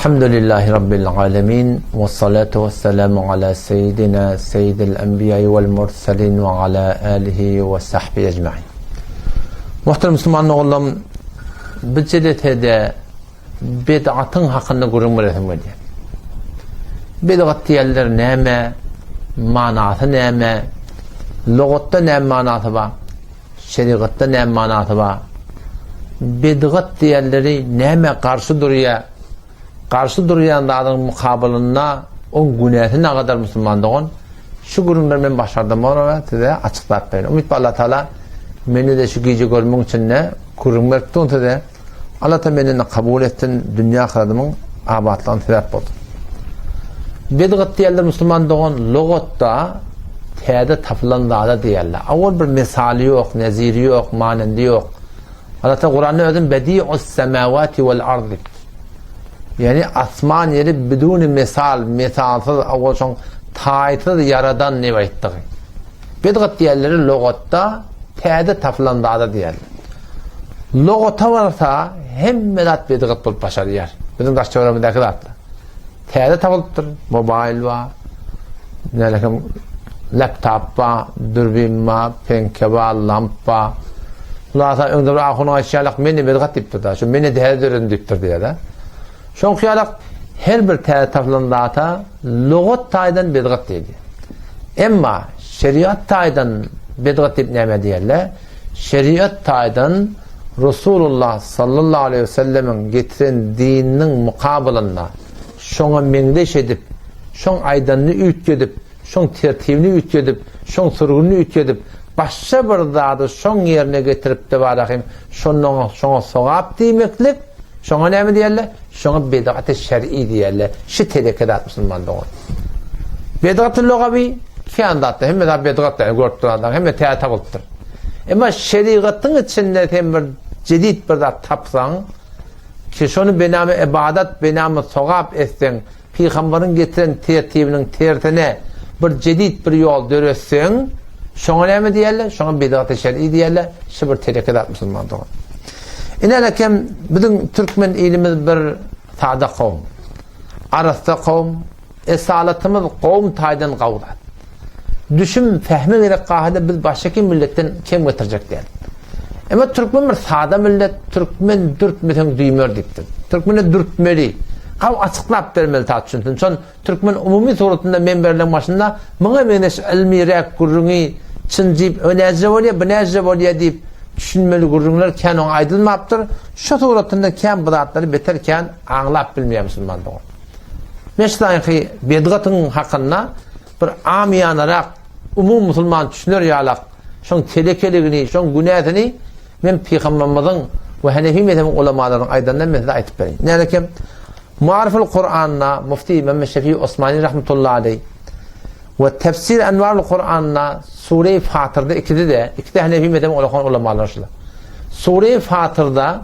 Elhamdülillahi Rabbil alemin ve salatu ve selamu ala seyyidina seyyidil enbiya vel murselin ve ala alihi ve sahbihi ecmain. Muhterem Müslüman oğullarım, bu jeletede bid'atın hakkında gürrüň beresim gelýär. Bid'at diýenler näme? Manasy näme? Lugatda näme manasy bar? Şerigatda näme manasy bar? Bidgat diýenleri nämä garşy durýar? Garşy durýan zadyň mukabylynda oň günäsi nagadar musulman dogan? Şu gürrüňleri men başardym ora size açyklap berin. Umyt bar Allah Taala meni-de şu gije görmegiň içinde gürrüň berip durun size. Allah Taala menden-de kabul etsin, dünýä ahyradymyň abatlygyna sebäp bolsun. Bidgat diýerler musulman dogan lugatda täze tapylan zada diýerler. Awal bir mysaly ýok, neziri ýok, manendi ýok. Allah Taala Kuranda özün bedi'us semawati wal ard diýipdir. Ýani asman ýeri biduni misal, misalsyz, awal şoň taýsyz ýaradan diýip aýtdygy. Bidgat diýenleri lugatda täze tapylan zada diýerler. Lugata barsa hemme zat bidgat bolup başarýar. Biziň daş töweregimizdäki zatlar. Täze tapylypdyr. Mobaýl bar. Nälekem laptop bar, dürbin bar, penke bar, lamp bar. Hulasa öňde bir ahunyň aýtşy ýalak men bidgat diýipdir da. Şu men täze döredim diýipdir diýýär. Şoňky ýalak her bir täze tapylan zata lugat taýdan bidgat diýilýär. Emma şeriat taýdan bidgat diýip näme diýerler? Şeriat taýdan Resulullah sallallahu aleýhi we sellemiň getiren dininiň mukabylynda şoňa meňzeş edip, şoň aýdanyny üýtgedip, şoň tertibini üýtgedip, şoň sürgünini üýtgedip, başga bir zady şoň ýerine getirip-de barahym şonda şoňa sogap diýmeklik, şoňa näme diýerler? Şoňa bidgaty şer'i diýerler. Şi teleke zat musulman dogan. Bidgaty lugawy kän zatda, hemme zat bidgat ýaly görüp duran adam, hemme täze tapylypdyr. Emma şerigatyň içinde sen bir jedid bir zat tapsaň, ki şony bename ibadat, bename sogap etseň, Pygambaryň getiren tertibiniň tersine bir jedid bir ýol döretseň, şoňa näme diýerler? Şoňa bidgat-y şer'i diýerler. Şu bir teleke zat musulman dogan. Ine kem biziň türkmen ilimiz bir sada kowum. Arassa kowum, esalatymyz kowum taýdan gawy zat. Düşüm, fehme gerek gahyda biz başga milletden kem getirjek däl. Emma türkmen bir sada millet, türkmen dürtmeseň düýmer diýipdir. Türkmene dürtmeli. Gawy açyklap bermeli ta düşünsin. Şon türkmen umumy suratynda menberleň başynda muňa meňzeş ylmyräk gürrüňi çyn diýip, o näce bolýar, bu näce bolýar diýip düşünmeli gürrüňler kän oňa aýdylmapdyr. Şo suratynda kän bu zatlary beter kän aňlap bilmeýär musulman dogan. Meşlaýyky bedgatyň hakynda bir amyýanarak umumy musulman düşüner ýalak şoň telekeligini, şoň günäsini men pygamberimiziň we Hanefi mezhebiniň ulamalarynyň aýdanyndan men size aýdyp bereýin. Näme kem? Muariful Kur'anda Mufti Mehmet Şefi Osmani rahmetullahi aleyh we Tefsir Enwarul Kur'anda Sure-i Fatyrda ikisi de, ikisi de Hanefi mezhebiniň ulamalary şular. Sure-i Fatyrda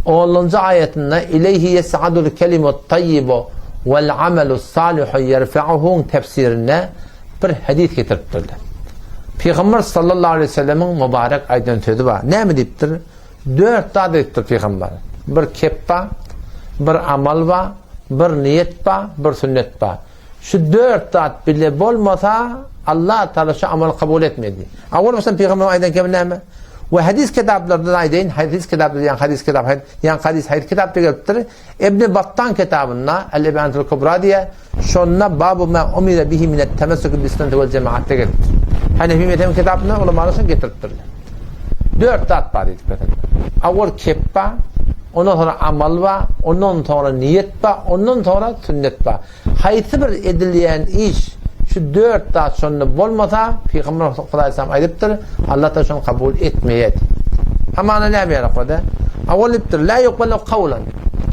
10-njy aýatynda Ileyhi yes'adul kelimut tayyibu vel amelus salihu yerfa'uhuň tefsirinde bir hadys getiripdirler. Pygamber sallallahu aleyhi ve sellemiň mübarek aýdan sözi bar. Näme diýipdir? Dört zat aýdypdyr pygamber. Bir kep bar, bir amal bar, bir niýet bar, bir sünnet bar. Şu dört zat bile bolmasa, Allah Taala şu amaly kabul etmedi. Awal başdan pygamber aýdan kebi näme? We hadis kitaplarynda aýdaýyn, hadis kitaplarda ýa hadis kitap, ýa hadis hadis kitapda gelipdir. Ibn Battan kitabynda El-Ibanatul Kubra diýe, şonda babu ma umira bihi minet temessuk bis sünneti vel cemaatde gelipdir. Hanefi mezhebiň kitabynda ulamalar şony getiripdirler. Dört zat bar diýip getiripdir. Awal kep bar, ondan soňra amal bar, ondan soňra niýet bar, ondan soňra sünnet bar. Haýsy bir edilýän iş şu dört zat şonda bolmasa, Pygamber Hudaý aýdypdyr, Allah da şony kabul etmeýär. Hamana näme ýarak boldy? Awal diýipdir, la yuqbalu qawlan.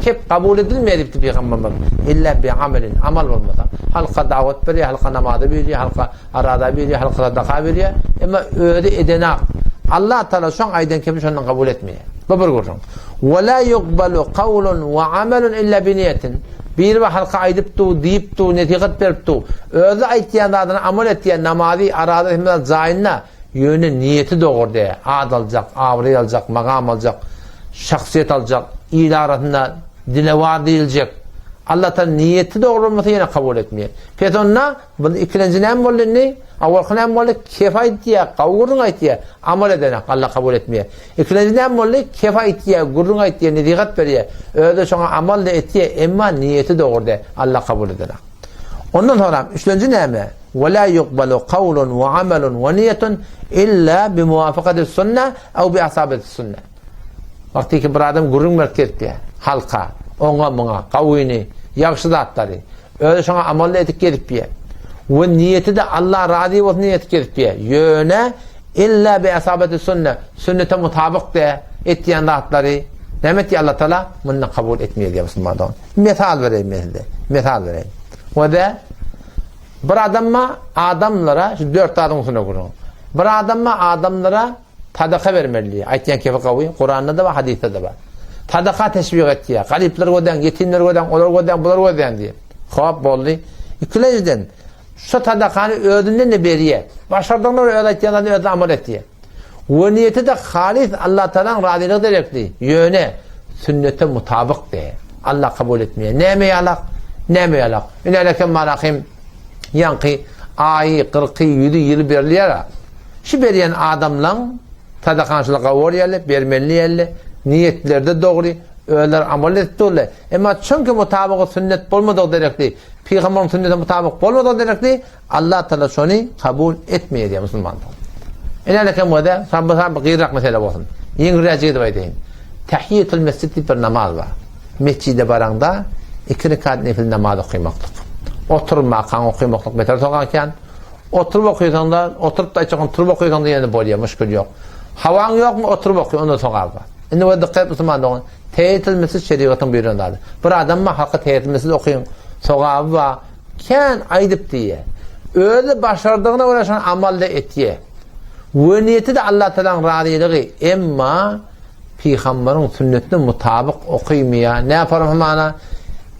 Kep kabul edilmeýär diýipdir Pygamberimiz. Illa bi amelin, amal bolmasa. Halka dawat berýär, halka namaza berýär, halka araza berýär, halka sadaka berýär. Emma özi edenak. Allah Taala şoň aýdan kebi şondan kabul etmeýär. Bu bir gürrüň. Wa la yuqbalu qawlun wa amelun illa bi niyetin. Biri bir halka aýdyp du, diýip du, nesihat berip du. Özi aýtýan zadyny amal etýän, namazy, araza hemme zat jaýynda. Ýöne niýeti dogry däl. Ad aljak, abraý aljak, magam aljak, şahsyýet aljak, il arasynda dilewar diýiljek. Allatagala niýeti dogry bolmasa ýene kabul etmeýär. Pes onda bu ikilenji näme boldy indi? Awalky näme boldy? Kef aýtýar, gawy gürrüň aýtýar, amal edenek, Alla kabul etmeýär. Ikilenji näme boldy? Kef aýtýar, gürrüň aýtýar, nesihat berýär. Özi şoňa amal-da etýär, emma niýeti dogry däl, Alla kabul edenek. Ondan soňra üçlenji näme? Ve la yukbalu kawlun ve amelun ve niyetun illa bi muwafakati sunne ew bi asabeti sunne. Wagty ki bir adam gürrüň berip gezipýär halka, oňa muňa, gawyny, ýagşy zatlary. Özi şoňa amal edip gezipýär. We niýeti-de Allah razy bolsun diýip edip gezipýär. Ýöne illa bi asabati sunne, sünnete mutabyk de etýän zatlary näme etýär Allah Taala? Muny kabul etmeýär diýýär musulman dogan. Mysal bereýin men size. Mysal bereýin. We de bir adamma adamlara şu dört zadyň üstüne gürrüň. Bir adamma adamlara Sadaka bermeli diýýär. Aýtýan kefi gawy, Kuranda-da bar, hadysda-da bar. Sadaka teşwik etýär. Garyplary gözläň, ýetimleri gözläň, olary gözläň, bulary gözläň diýýär. Hop, boldy. Ikilenjiden, şu sadakany özünden-de berýär. Başardygyna görä öz aýtýan zadyny özi amal etýär. We niýeti-de halys Allatagalaň razylygy derekli. Ýöne sünnete mutabyk däl. Allah kabul etmeýär. Näme ýalak? Näme ýalak? Ünälekem marahym ýaňky aýy, kyrky, ýüzi, ýyly berilýär-ä. Şu berýän adamlaň sadakançylyk gawy bolýarlar, bermeli diýerler, niýetleri-de dogry, özleri amal edip durlar. Emma çünki mutabygy sünnet bolmadygy derekli, pygamberiň sünnetine mutabyk bolmadygy derekli, Allah Taala şony kabul etmeýär diýýär musulmanlar. Ine kem bolsa, sabby sabby gyrak mesele bolsun. Ýeňilräk edip aýdaýyn. Tahiýetul mesjid diýip bir namaz bar. Mesjide baraňda iki rekat nefil namaz okamaklyk. Oturmakaň okamaklyk beter sogakan. Oturyp okysaňda, oturyp-da aýtjak, turup okysaňda ýene bolýar, muşkil ýok. Hawaň ýokmy, oturyp oky, onda sogap bar. Indi we dykgat et musulman dogan, teýetul mesjid şerigatyň buýran zady. Bir adam bar, halka teýetul mesjid okyň, sogaby bar, kän aýdyp diýýär. Özi başardygyna görä şony amal-da etýär. We niýeti-de Allah Tagalaň razylygy, emma Pygambaryň sünnetine mutabyk okymaýar. Näparam hamana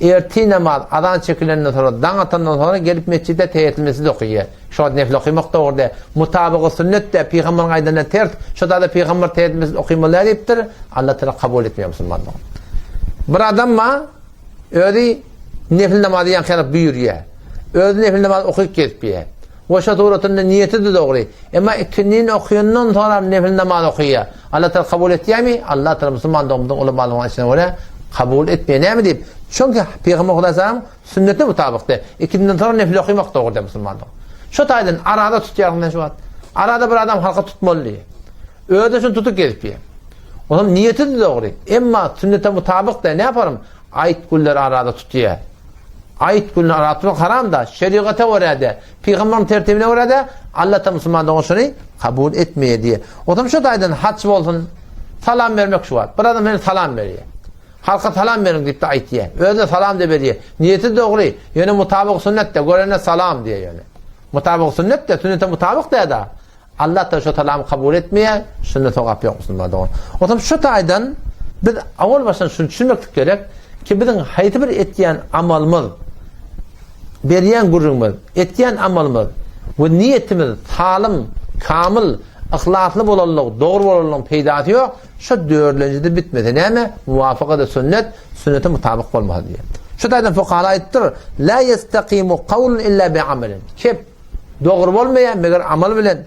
ertir namaz azan çekilenden soňra, daň atandan soňra gelip metjide teýetul mesjid okyýar. Şo wagt nefil okymak dogry däl. Mutabygy sünnet däl, pygambaryň aýdanyna ters. Şo zada pygambar teýetul mesjid okymaly däl diýipdir. Allah Taala kabul etmeýär musulmanlygy. Bir adam bar, özi nefil namazy ýaňky ýaly buýurýar. Özi nefil namaz okyp gezipýär. We şo suratynda niýeti-de dogry. Emma ikindini okyandan soňra nefil namaz okyýar. Allah Taala kabul etýärmi? Allah Taala musulman doganymyzyň ulamalarynyň aýdyşyna görä kabul etmeýär. Näme diýip? Çünki Pygamber Hudaý salam sünnetine mutabykdy. Ikindinden soňra nefil okymak dogry diýip musulman dogan. Şo taýdan arada tutýarsyň sen şu wagt. Arada bir adam halka tutmaly diýip. Özi şuny tutup gezipýär. Onuň niýeti dogry. Emma sünnete mutabyk däl. Näme yaparym? Aýt günler arada tutýar. Aýt günler arada tutmak haram da, şerigata görä-de, Pygamberiň tertibine görä-de, Allah ta musulman dogan şuny kabul etmeýär diýýär. Otam şu taýdan haç bolsun, salam bermek şu wagt. Bir adam meni salam berýär. Halka salam beriň diýip-de aýtýar. Özüne salam-da berýär. Niýeti dogry, ýöne mutabyk sünnet-de, görene salam diýýär ýöne. Mutabyk sünnet-de, sünnete mutabyk däl-de. Allah da şo salamy kabul etmeýär, şunda sogap ýok musulman dogan. Otam şu taýdan biz awal başdan şuny düşünmeklik gerek ki biziň haýsy bir etýän amalymyz, berýän gürrüňimiz, etýän amalymyz we niýetimiz salym, kamyl, yhlasly bolanlygy, dogry bolanlygyň peýdasy ýok, şo dördlenjide bitmese näme? Muwafakada sünnet, sünnete mutabyk bolmasa diýýär. Şu taýdan fukahalar aýdypdyr, La ýestakimu kawlun illa bi amalin. Kep Dogry bolmaýar, meger amal bilen.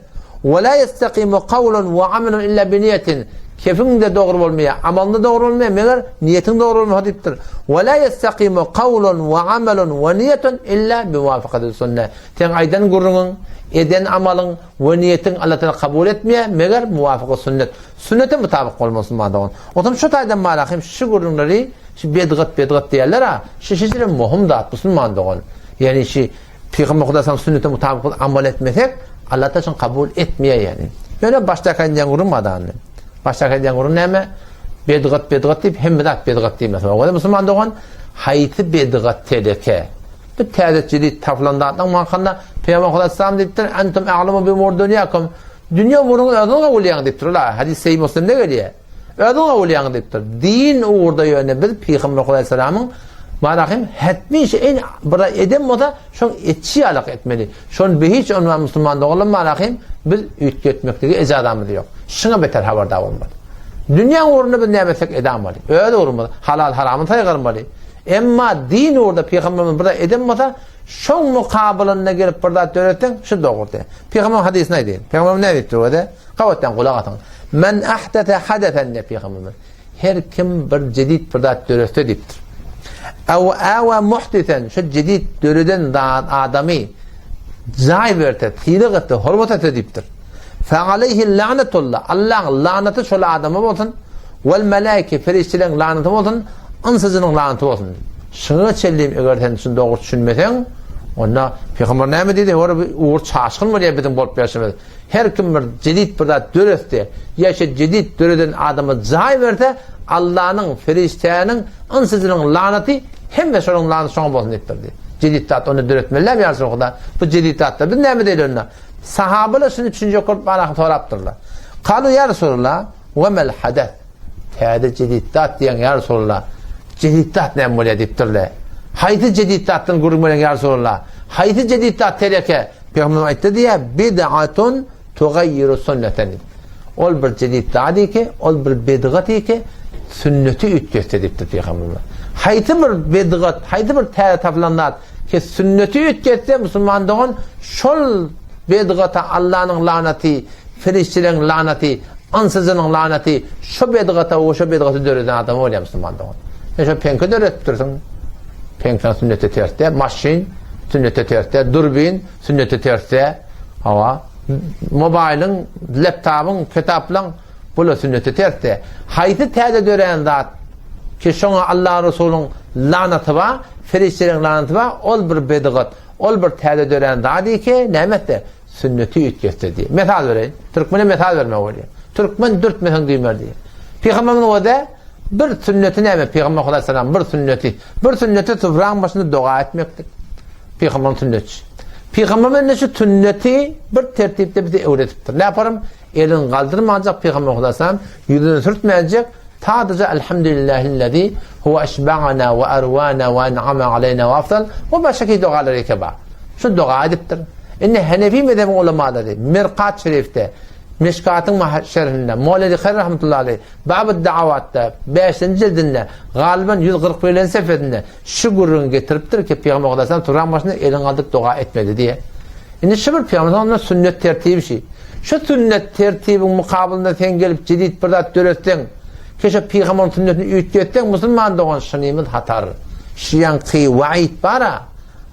Ve la yestakimu kawlun ve amelun illa bi niýetin. Kefiň-de dogry bolmaýar, amalyň-da dogry bolmaýar, meger niýetiň dogry bolmasa diýipdir. Ve la yestakimu kawlun ve amelun ve niýetun illa bi muwafakatil sünne. Seň aýdan gürrüňiň, eden amalyň we niýetiň Allah Taala kabul etmeýär, meger muwafyky sünnet. Sünnete mutabyk bolmasyn dogan. Otam şu taýdan malahym şu gürrüňleri şu bedgat bedgat diýerler-a, şu şeýle möhüm zat musulman dogan. Ýagny şu Pygamber Hudaý salam sünnete mutabyk bolup amal etmesek, Allah taşyn kabul etmeýär ýagny. Ýöne başdaky aýdýan gürrüň madany. Başdaky aýdýan gürrüň näme? Bedgat bedgat diýip hemme zat bedgat diýmese. Oňa musulman dogan haýsy bedgat teleke? Bu täze jedid tapylan zatlaryň maňkanda Pygamber Hudaý salam diýipdir, Entum a'lamu bi umur dunýakum. Dünýä umuryňy özüňiz gowy bilýäňiz diýipdir. Ola hadys Sahih Muslimde gelýär. Özüň gowy bilýäň diýipdir. Din ugurda ýöne biz Pygamber Hudaýsalamyň Marahym hetmi işi en bir eden bolsa şoň etçi ýalak etmeli. Şony bi hiç ondan musulman doganlar Marahym biz üýtgetmekligi ejazamyz ýok. Şuňa beter habardar bolmaly. Dünýä ugrunda biz näme etsek edamaly. Öz ugrumyz halal haramyny saýgarmaly. Emma din ugurda pygamberimiz bir zat eden bolsa, şoň mukabylynda gelip bir zat döretseň, şu dogry diýýär. Pygamberimiz hadysyny aýdaýyn. Pygamberimiz näme diýipdir özi? Gabatdan gulak asyň. Men ahdese hadesen diýip pygamberimiz. Her kim bir jedid bir zat döretse diýipdir. Aw awa muhdisen şu jedid döreden zat adamy jaý berse, sylag etse, hormat etse diýipdir. Fe aleyhi lanetullah. Allahyň lanaty şol adama bolsun. Wal melaike perişdeleriň lanaty bolsun, ynsyjynyň lanaty bolsun. Şuňa çenli eger sen şuny dogry düşünmeseň, onda pygamber näme diýdi? Ora bir ugur çaşgyn bolýar biziň bolup berşimiz. Her kim bir jedid bir zat döretse, ýa şu jedid döreden adama jaý berse, Allanyň, perişdäniň, ynsyjynyň lanaty hemme şonuň lanaty şoňa bolsun diýipdir diýdi. Jedid zat onda döretmeli däl ýa Resulullah. Bu jedid zatda biz näme diýeli onda? Sahabalar şuny düşünjek bolup Allaha sorapdyrlar. Kalu ýa Resulullah, we mel hadas? Täze jedid zat diýen ýa Resulullah. Jedid zat näme bolýar diýipdirler. Haýsy jedid zatdan gürrüň berýäň ýa Resulullah? Haýsy jedid zat tereke? Pygamberimiz aýtdy diýýär, bid'atun tugayyiru sünneten. Ol bir jedid zat ki, ol bir bidgat ki, sünneti üýtgetse diýipdir Pygamberimiz. Haýsy bir bidgat, haýsy bir täze tapylan zat ki sünneti üýtgetse musulman dogan şol bidgata Allanyň lanaty, perişdeleriň lanaty, ynsyjynyň lanaty şo bidgata we şo bidgaty döreden adama bolýar musulman dogan. Sen şo peňki döretipdirsiň. Peňkaň sünnete ters däl, maşyn sünnete ters däl, durbin sünnete ters däl. Hawa, mobaýlyň, laptopyň, kitaplaň bular sünnete ters däl. Haýsy täze dörän zat ki şoňa Allah Resulyň lanaty bar, perişdeleriň lanaty bar, ol bir bidgat, ol bir täze dörän zat ki, näme etse, sünneti üýtgetse diýip. Mysal bereýin. Türkmene mysal bermek bolýar. Türkmen dürtmeseň düýmer diýip. Pygamberimiz özi Bir sünneti näme? Pygamber Hudaýa bir sünneti. Bir sünneti sufraň başynda doga etmeklik. Pygamberyň sünneti. Pygamber indi şu sünneti bir tertipde bize öwretipdir. Ne yaparım? Elini galdyrmajak Pygamber Hudaýa ýüzüni sürtmejek, sadaja elhamdülillahillezî huve eşba'ana ve erwana ve en'ama aleyna ve afdal ve başga dogalar eke bar. Şu doga edipdir. Indi Hanefi mezhebiň ulamalary Mirkat şerifde, Mişkatyň şerhinde, Mowledi Hayr rahmetullahi aleyh Bab-y Da'awatda, bäşinji jildinde, galyban 141-nji sefesinde şu gürrüňi getiripdir ki, Pygamber Aleyhisselam turan başynda elini galdyryp doga etmedi diýe. Indi şu bir Pygamber onda sünnet tertibi şi. Şu sünnet tertibiň mukabylynda sen gelip jedid bir zat döretseň, ki şu Pygamberiň sünnetini üýtgetseň, musulman dogan şunymyz hatar. Şu ýaňky waid bara,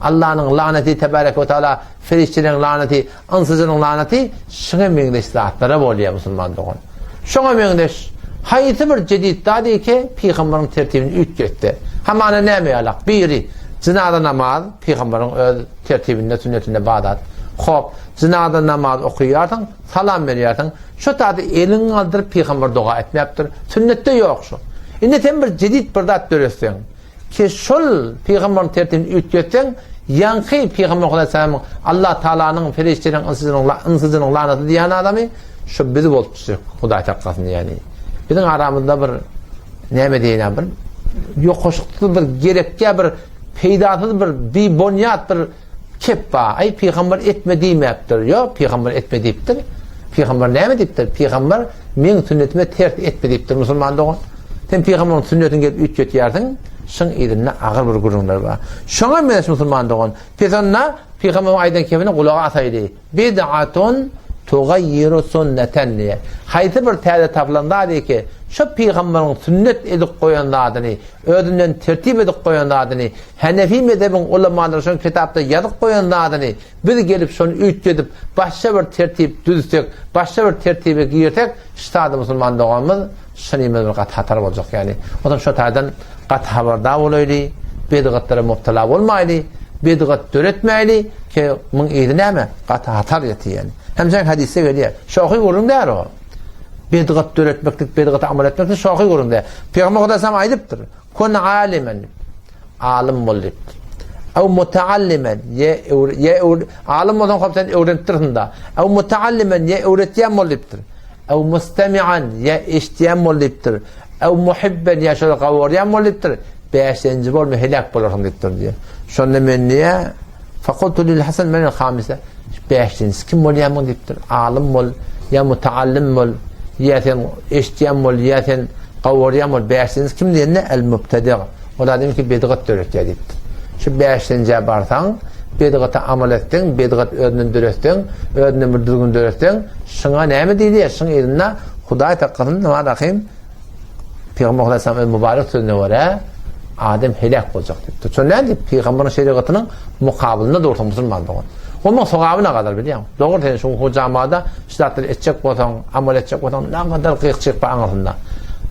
Allanyň lanaty tebarek we taala, ferişdeleriň lanaty, Ynsyjynyň lanaty şuňa meňzeş zatlara bolýar musulman dogan. Şoňa meňzeş haýsy bir jedid zat eke pygambaryň tertibini üýtgetdi. Hamana näme ýalak? Biri jynaza namaz pygambaryň öz tertibinde sünnetinde bar zat. Hop, jynaza namaz okaýarsyň, salam berýärsiň. Şo zady eliňi galdyryp pygambar doga etmäpdir. Sünnetde ýok şu. Indi sen bir jedid bir zat döretseň, Ki şol pygamberiň tertibini üýtgetseň, ýaňky pygamber Hudaýsalamyň Allah Taalanyň perişdeleriň ynsyjynyň ynsyjynyň lanaty diýen adamy şu biz bolup düşjek Hudaý saklasyn ýani. Biziň aramyzda bir näme diýen bir ýokaşyksyz bir gerekýä bir peýdasyz bir bibonýat bir Kep bar. Aý, pygamber etme diýmäpdir. Ýok, pygamber etme diýipdir. Pygamber näme diýipdir? Pygamber meň sünnetime ters etme diýipdir, musulman dogan. Sen pygamberiň sünnetini gelip üýtgetýärsiň, şyň yzynda agyr bir gürrüňler bar. Şoňa meňzeş musulman dogan. Pes onda pygamberiň aýdan kepine gulak asaýly. Bid'atun tugayyiru sunneten diýe. Haýsy bir täze tapylan zat eke, şo pygamberiň sünnet edip goýan zadyny, özünden tertip edip goýan zadyny, Hanefi mezhebiň ulamalary şony kitapda ýazyp goýan zadyny biz gelip şony üýtgedip başga bir tertip düzsek, başga bir tertibe girsek, şu sada musulman doganymyz şunymyz bir gaty hatar boljak ýaly. Onsoň şo taýdan gaty habardar bolaýly, bidgatlara mubtala bolmaýly, bidgat döretmäýli ki muň yzy näme? Gaty hatar ýetýär. Hem şeň hadysda gelýär. Şohy gürrüň däl o. Bidgat döretmeklik, bidgata amal etmeklik şohy gürrüň däl. Pygamber Hudaý aýdypdyr. Kun alimen diýipdir. Alym bol diýipdir. Ew mutaallimen ýe ýe alym bolsaň hop sen öwrenipdirsiň-da. Ew mutaallimen ýe öwretýän bol diýipdir. Ew mustami'an ýe eşitýän bol diýipdir. Ew muhibben ýe şol gawarýan bol diýipdir. Bäşinji bolma heläk bolarsyň diýipdir diýýär. Şonda men diýýär, Fakultu lil Hasan men hamise. Bäşinjisi kim bolýar muň diýipdir. Alym bol, ýa mutaallim bol, ýa sen eşitýän bol, ýa sen gawarýan bol. Bäşinjisi kim diýende el mubtadi. Ol adam ki bedgat döretýär diýipdir. Şu bäşlenjä barsaň, bedgata amal etseň, bedgat özünden döretseň, özünden bir düzgün döretseň, şuňa näme diýilýär? Şuň yzynda Hudaý saklasyn, namaz ahym Pygamber Aleyhisselam öz mübarek sözüne görä adam heläk boljak diýipdir. Şo näme diýip pygamberiň şerigatynyň mukabylynda dursaň musulman dogan. Onuň sogaby ne gadar bilýäň? Dogry sen şu hujamada şu zatlary etjek bolsaň, amal etjek bolsaň ne gadar gyk-çyk bar aňyrsynda.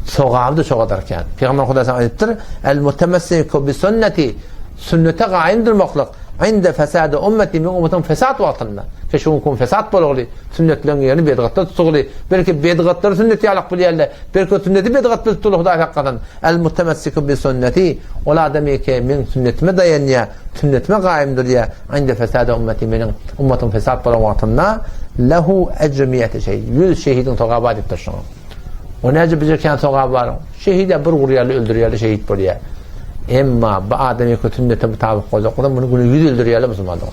Sogaby-da şo gadar kän. Pygamber Hudaý sana aýdypdyr, El mutemessiku bi sünneti sünnete gaýym durmaklyk inde fesadi ummeti meň ummatymyň fesat wagtynda. Ki şu gün fesat bolugly, sünnetleriň ýerini bedgatlar tutugly, belki bedgatlary sünnet ýalak bilýärler, belki sünneti bedgat bilip durlar Hudaý saklasyn. El mutemessiku bi sünneti ol adam ki meň sünnetime daýanýar, sünnetime gaýym durýar, inde fesadi ummeti meniň ummatym fesat bolan wagtynda lehu ecru mi'eti şehid. 100 şehidiň sogaby bar diýipdir şoňa. O näce bize kän sogaby bar? Şehide bir gurýarly öldürýärler şehit bolýar. Emma bu adam ýeke sünnete mutabyk boljak bolsa muny güne ýüz öldürýärler musulmanlar.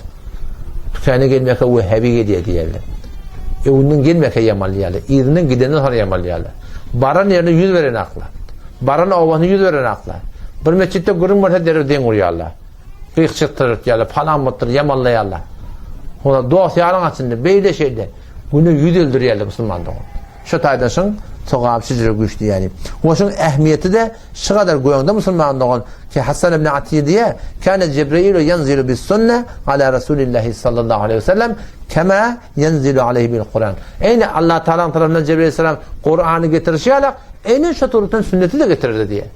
Tükene gelmeke wehhabi gelýär diýerler. Öňünden gelmeke ýamalýarlar. Yzyndan gidenden soň ýamalýarlar. Baran ýerine ýüz beren akla. Baran obasyna ýüz beren akla. Bir metjitde gürrüň bolsa derrew deň urýarlar. Gyk çykdyrýarlar, palan bolupdyr, ýamanlaýarlar. Olar dost ýaryň açynda beýle şeýle güne ýüz öldürýärler musulman dogan. Şu taýdan şyň sogaby şüjre güýçli ýaly. We şyň ähmiýeti-de şu gadar göňde musulman dogan ki Hasan ibn Atiýe diýýär, Kâne Jibrilu ýenzilu bis-sünne ala Rasulillahi sallallahu aleýhi we sellem kema ýenzilu aleýhi bil-Kuran. Eýni Allah Tagalaň tarapyndan Jibril aleyhisselam Kurany getirişi ýalak, eýnen şu suratdan sünneti-de getirerdi diýýär.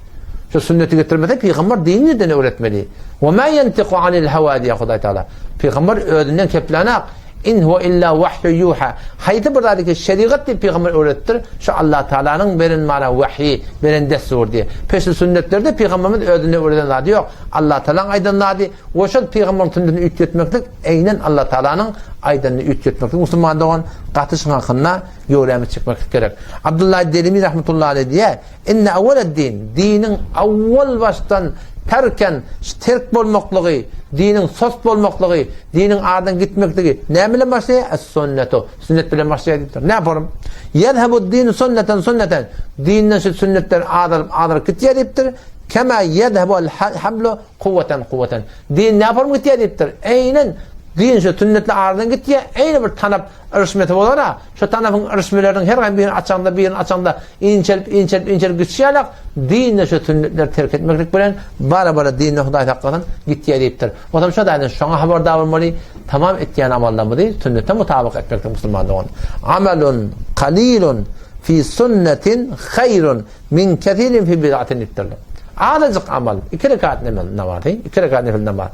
Şu sünneti getirmese pygamber dini nirden öwretmeli? We ma ýentiku anil hawa diýýär Hudaý Tagala. Pygamber özünden keplänak. In huwe illa wahýu ýuha. Haýsy bir zady ki şerigat diýip pygamber öwredipdir, şu Allah Taalanyň beren mana wahýi, beren dessury diýip. Peşli sünnetlerde pygamberimiz özünde öwreden zady ýok. Allah Taalaň aýdan zady we şol pygamberiň sünnetini üýtgetmeklik eýnen Allah Taalanyň aýdanyny üýtgetmeklik musulman dogan gaty şuň hakynda göwrämiz çekmeklik gerek. Abdullah Derimi rahmetullahi aleýh diýýär, Inne awweled-din, diniň awwal başdan terken, terk bolmaklygy, diniň sos bolmaklygy, diniň aradan gitmekligi näme bilen başlaýar? Es-sünnetu, sünnet bilen başlaýar diýipdir. Näme borum? Ýezhebu-d-dinu sünneten sünneten, dinden şu sünnetler azalyp azalyp gitýär diýipdir. Kema ýezhebu-l-hablu kuwweten kuwweten. Din näme borum gitýär diýipdir. Eýnen din şu sünnetler aradan gitýär, eýne bir tanap Yryşmesi bolar-a, şo tanapyň yryşmeleriniň her haýsy birini açaňda, birini açaňda inçelip, inçelip, inçelip gidişi ýalak, din-de şo sünnetleri terk etmeklik bilen bara-bara din-de Hudaý saklasyn, gitýär diýipdir. Onsoň şo taýdan şoňa habardar bolmaly, tamam etýän amallarymyzy sünnete mutabyk etmeklik musulman dogan. Amalun kalilun fi sünnetin haýrun min kesirin fi bid'atin diýipdirler. Azajyk amal, iki rekat namazy, iki rekat nefil namaz.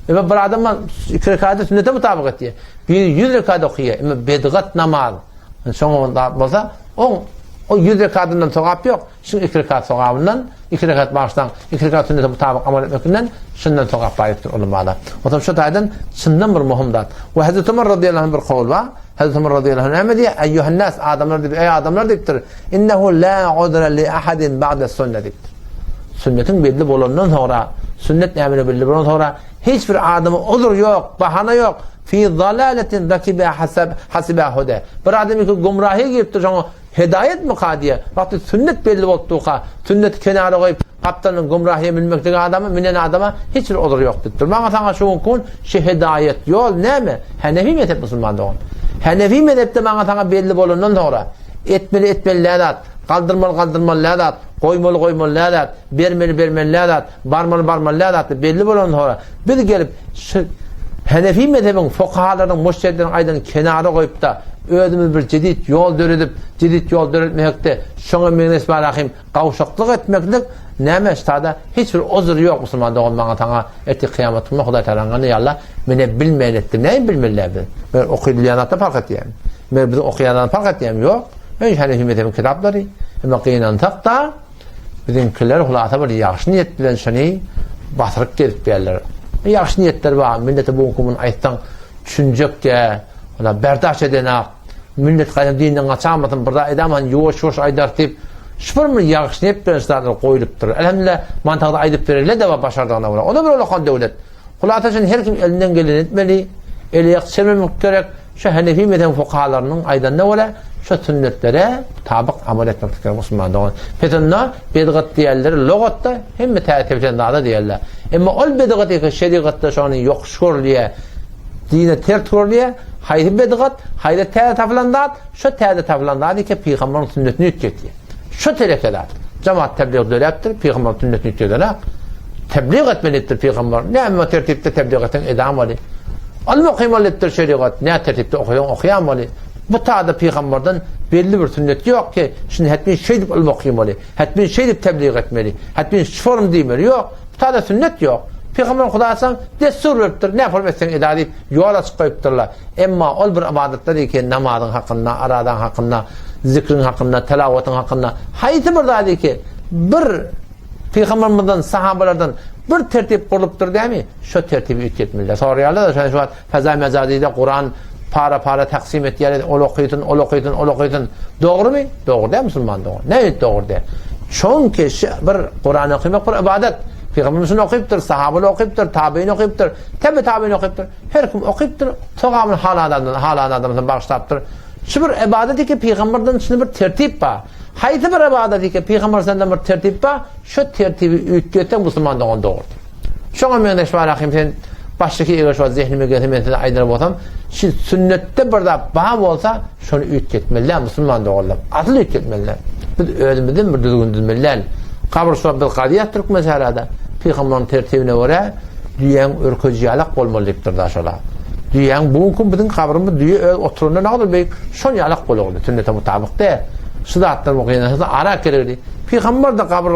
Emma bir adam iki rekaty sünnete mutabyk etýär. Biri ýüz rekat okaýar, emma bedgat namaz, şoňa zat bolsa, oň o ýüz rekatyndan sogap ýok, şuň iki rekat sogabyndan, iki rekat bagyşlaň, iki rekat sünnete mutabyk amal etmekinden şundan sogap bar diýipdir ulamalar. Onsoň şu taýdan çyndan bir möhüm zat. We Hazreti Ömer radiyallahu anh bir kowul bar. Hazreti Ömer radiyallahu anh näme diýýär? Eýýuhan nas, adamlar diýip, eý adamlar diýipdir. Innehu la udra li ahadin ba'da sünne diýipdir. Sünnetiň belli bolandan soňra, sünnet näme belli bolandan soňra Hiç bir adama uzur ýok, bahana ýok. Fi zalaletin rakiba hasab hasiba huda. Bir adam iki gumrahyýa giripdir, şoňa hedaýatmyka diýýär. Wagty sünnet belli bolup durka, sünneti kenara goýup, gapdalyndan gumrahyýa münmekdigi adama, münen adama hiç bir uzur ýok diýipdir. Maňa saňa şu günki gün şu hedaýat ýol näme? Hanefi mezhep musulman dogan. Hanefi mezhepde maňa saňa belli bolandan soňra etmeli etmeli nä zat, galdyrmaly galdyrmaly nä zat, goýmaly goýmaly nä zat, bermeli bermeli nä zat, Barmaly barmaly däl zatlar belli bolandan soňra biz gelip şu Hanefi mezhebiň fukahalarynyň mujtehidleriň aýdanyny kenara goýupda özümiz bir jedit ýol döredip jedit ýol döretmekde şoňa meňzeş barahym gawşaklyk etmeklik näme ştada hiç bir uzur ýok musulman dogan maňa saňa ertir kyýamat günü Hudaý Tagalaň gany ýalla menä bilmeýän etdim näme bilmeliler biz men okydylýan zatda park etýän men biziň okaýan zatda park etýän ýok men Hanefi mezhebiň kitaplary emma gynansak-da Biziňkiler hulasa bir ýagşy niýet bilen şuny basyryp gezipýärler. Ýagşy niýetler bar, millete bu günki muny aýtsaň düşünjek-dä, olar berdaş edenak, millet gaýtam dinden gaçamasyn, bir zat edamasyn, ýuwaş-ýuwaş aýdar diýip, şu bir bir ýagşy niýet bilen şu zatlar goýlupdyr. Elhamdülillah, mantagda aýdyp bererler-de bar başardygyna görä. O-da bir ullakan döwlet. Hulasa şuny her kim elinden geleni etmeli, eli ýak çelmemek gerek. Şu Hanefi mezhebiň fukahalarynyň aýdanyna görä, şu sünnetlere mutabyk amal etmeklik gerek musulman dogan. Pes onda bidgat diýenleri logatda hemme täze tebşen zada diýerler. Emma ol bidgat eke şerigatda şony ýokuş görülýär, dine ters görülýär. Haýsy bidgat, haýsy täze tapylan zat, şo täze tapylan zat eke pygamberiň sünnetini üýtgetýär. Şu tereke zat. Jemaat teblig döräpdir, pygamberiň sünnetini üýtgedenak. Teblig etmeli diýipdir pygamber. Näme tertipde teblig etseň edamaly. Ylym okymaly diýipdir şerigat. Nä tertipde okaýaň okaýamaly. Bu tada pygamberden belli bir sünnet ýok ki, şuny hetmin şeýdip ylym okymaly, hetmin şeýdip teblig etmeli, hetmin şu form diýmeli. Ýok. Bu tada sünnet ýok. Pygamber Hudaýsan dessur beripdir, nä form etseň eda diýip ýol açyp goýupdyrlar. Emma ol bir ybadatlar eken, namazyň hakynda, aradaň hakynda, zikriň hakynda, telawatyň hakynda, haýsy bir zat eken, bir Pygambermizden, sahabalardan bir tertip gurlupdyr dämi? Şo tertibi üýtgetmeliler. Soraýarlar-da, şo wagt feza mejazyda Kuran para-para taksim etýärler, ol okysyn, ol okysyn, ol okysyn. Dogrumy? Dogry däl musulman dogan. Näme dogry däl? Çünki şu bir Kuran okamak bir ybadat. Pygamberimiz şuny okypdyr, sahabalar okypdyr, tabein okypdyr, tebe tabein okypdyr. Her kim okypdyr, sogabyny halan adamdan, halan adamdan bagyşlapdyr. Şu bir ybadat ki pygamberden içinde bir tertip bar. Haýsy bir ybadat ki pygamber senden bir tertip bar, şu tertibi üýtgetseň musulman dogan dogrudyr. Şoňa meňzeş bar ahim sen başdaky eger şu zehnime gelse men size aýdar bolsam, şu sünnetde bir zat bar bolsa, şony üýtgetmeli däl musulman doganlar. Asyl üýtgetmeli däl. Biz özümizden bir düzgün düzmeli däl. Gabyr şu biz gazýas türkmen şäherada. Pygamberiň tertibine görä Düýäň örkeji ýalak bolmaly diýipdir da şola. Düýäň bu günki biziň gabrymyz düýe öz oturanda nagadyr beýik şol ýalak bolagly sünnete mutabyk däl. Şu zatlar bu gynansa ara gerekli. Pygamber de gabyr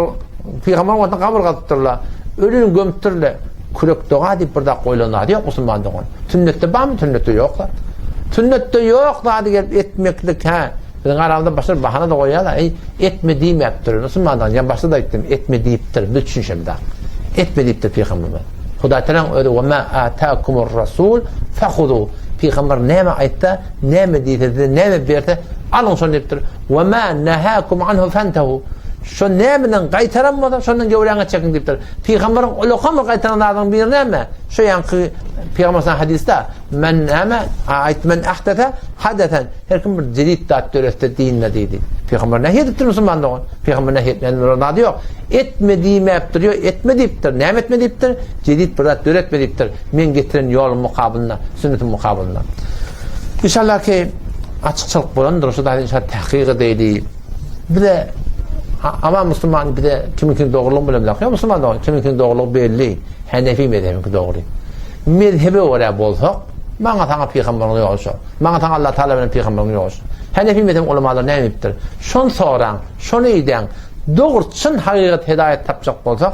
pygamber wagtynda gabyr gazypdyrlar. Ölüni gömüpdirler. Kürek doga diýip bir zat goýlan zady ýok musulman dogan. Sünnetde barmy? Sünnetde ýok zat. Sünnetde ýok zady gelip etmeklik hä. Biziň aramyzda başga bir bahana-da goýýarlar, Eý, etme diýmäpdir. Musulmandan, ýa başda-da aýtdym, etme diýipdir, biz düşünşemizok. Etme diýipdir pygamberimiz. Hudaýtagalaň özi Wa ma atakumur rasul fahuzu. Pygamber näme aýtsa, näme diýse, size näme berse, alyň şony diýipdir. Wa ma nahakum anhu fantahu. Şo nämeden gaýtaran bolsa, şondan göwräňe çekiň diýipdir. Pygamberiň ulakan bir gaýtaran zadynyň biri näme? Şo ýaňky pygamber hadysda Men näme aýtdy men ahdese hadesen her kim bir jedid zat döretse dinde diýdi. Pygamber nähili edipdir musulman dogan? Pygamber nähili etmän bir zady ýok. Etme diýmäpdir, ýok etme diýipdir. Näme etme diýipdir? Jedid bir zat döretme diýipdir. Men getiren ýolum mukabylynda, sünnetim mukabylynda. İnşallah ki açykçylyk bolandyr. Şu da inşallah tahkik edeýli. Bize ama musulman bize kimiňki dogrulygyny bilemzok. Ýok musulman dogan kimiňki dogrulygy belli. Hanefi mezhebiňki dogry. Mezhebe görä bolsak, maňa saňa pygamberiň ýoly şo. Maňa saňa Allah Taala bilen pygamberiň ýoly şo. Hanefi mezhebiň ulamalary näme diýipdir? Şony soraň, şony idäň. Dogry çyn hakykat hedaýat tapjak bolsak,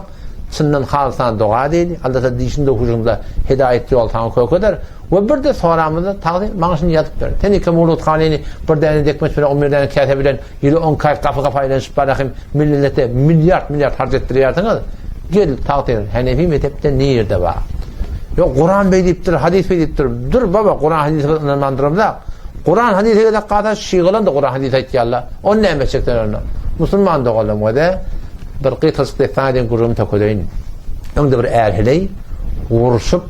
çyndan halysana doga edeli. Allah Taala dişinde huşunda hedaýat ýol saňa kök eder. We bir de soramyzda tagzym maňa şuny ýazyp ber. Sen iki muruthaneni bir däne dekmeç bilen on bir däne käse bilen Ýyly on kaý gapy-gapy aýlanyşyp barahym millete milliard-milliard harç etdirýärsiňiz. Gel, tagtyr, Hanefi mezhepde nirde bar? Ýok, Kuran beý diýipdir, hadys beý diýipdir. Dur baba, Kuran hadysy biz ynanman duramzak. Kuran hadysa gezek galsa, şygalar-da Kuran hadys aýtýarlar. Ony näme etjek sen onda? Musulman doganlarym göze bir gysgajyk dessan aýdyn gürrüňimi tökedeýin. Öňde bir är-heleý urşup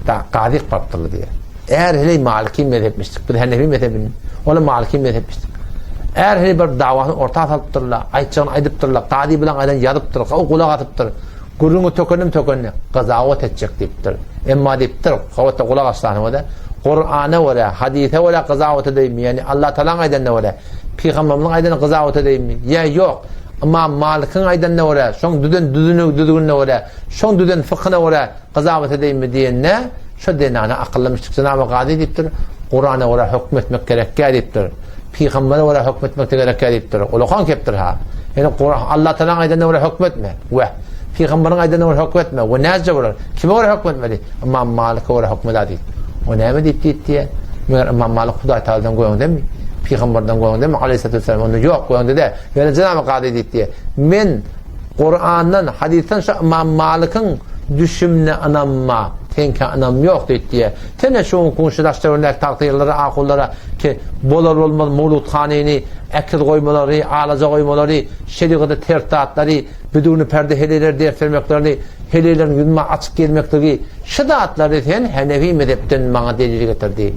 da gazyk barypdyrlar diýýär. Är heleý maliki mezhepmişdik. Biz hanefi mezhebini, olar maliki mezhepmişdik. Är heleý bir dawasyny orta salypdyrlar, aýtjagyny aýdypdyrlar, kazy bilen aýdan ýazypdyr, o gulak asypdyr. Gürrüňi tökenim tökenini gazawat etjek diýipdir. Emma diýipdir, gabatda gulak asany görä, Kur'ana görä, hadise görä gazawat edeýinmi? Ýani Allah Tagalaň aýdanyna görä, pygamberimiziň aýdanyna gazawat edeýinmi? Ýa ýok, Ymam Malikiň aýdanyna görä, şoň düzen düzüni düzgünine görä, şoň düzen fykhyna görä Gyzawat edeýinmi diýende, şo zenana akyllymyşdyk. Jenaby Gazy diýipdir, Kurana görä höküm etmek gerekýär diýipdir. Pygambere görä höküm etmek-de gerekýär diýipdir. Ulakan kepdir-ha. Ýöne Kuran, Allah Tagalaň aýdanyna görä höküm etme. We Pygamberiň aýdanyna görä höküm etme. We näce bolar? Kime görä höküm etmeli? Ymam Malike görä höküm eda diýip. O näme diýip diýip diýe? Meger Ymam Malik Hudaý Tagaladan göňdemi? Pygamberden göňdemi? Aleyhissalatu vesselam. Onda ýok, göňde däl. Ýöne Jenaby Gazy diýip diýe. Men Kurandan, hadysdan şu Ymam Malykyň düşümine ynanma, seňkä ynam ýok diýip diýýär. Sen-de şu günki şu daş-töweregindäki tagtyrlara, ahunlara ki, bolar-bolmaz mowludhanyny, äkiz goýmalary, alaja goýmalary, şerigata ters zatlary, biduni perde heleýlere ders bermeklerini, heleýleriň ýüzüme açyk gelmekligi, şu zatlary sen Hanefi mezhepden maňa delil getir diý.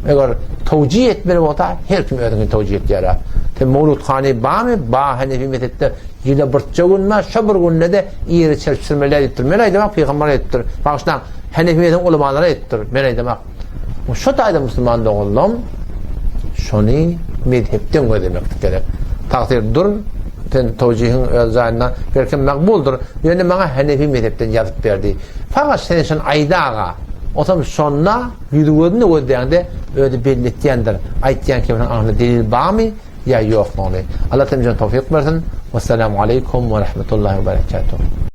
Eger towjih etmeli bolsa, her kim özüňki towjih etýär. Sen Mowludhany barmy? Ba, Hanefi mezhepde ýyla birçe gün bar, şo bir günde-de iri çelpşirmeli aýdypdyr. Men aýdamak pygamber aýdypdyr. Bagyşlaň, Hanefi mezhebiň ulamalary aýdypdyr. Men aýdamak. Şo taýda musulman doganlarym şony mezhepden gözlemeklik gerek. Tagsyr dur, sen towjihiň öz jaýynda belkem magbuldyr, ýöne maňa Hanefi mezhepden ýazyp berdi. Fakat sen şony aýdaga. Otam şonda ýüzi gözüne gözleýäňde özi belli etýändir. Aýtýan keminiň aňynda delil barmy ýa ýokmuny. Allah hemmämize towfyk bersin. Wessalamu aleýkum we rahmetullahi we berekatuh.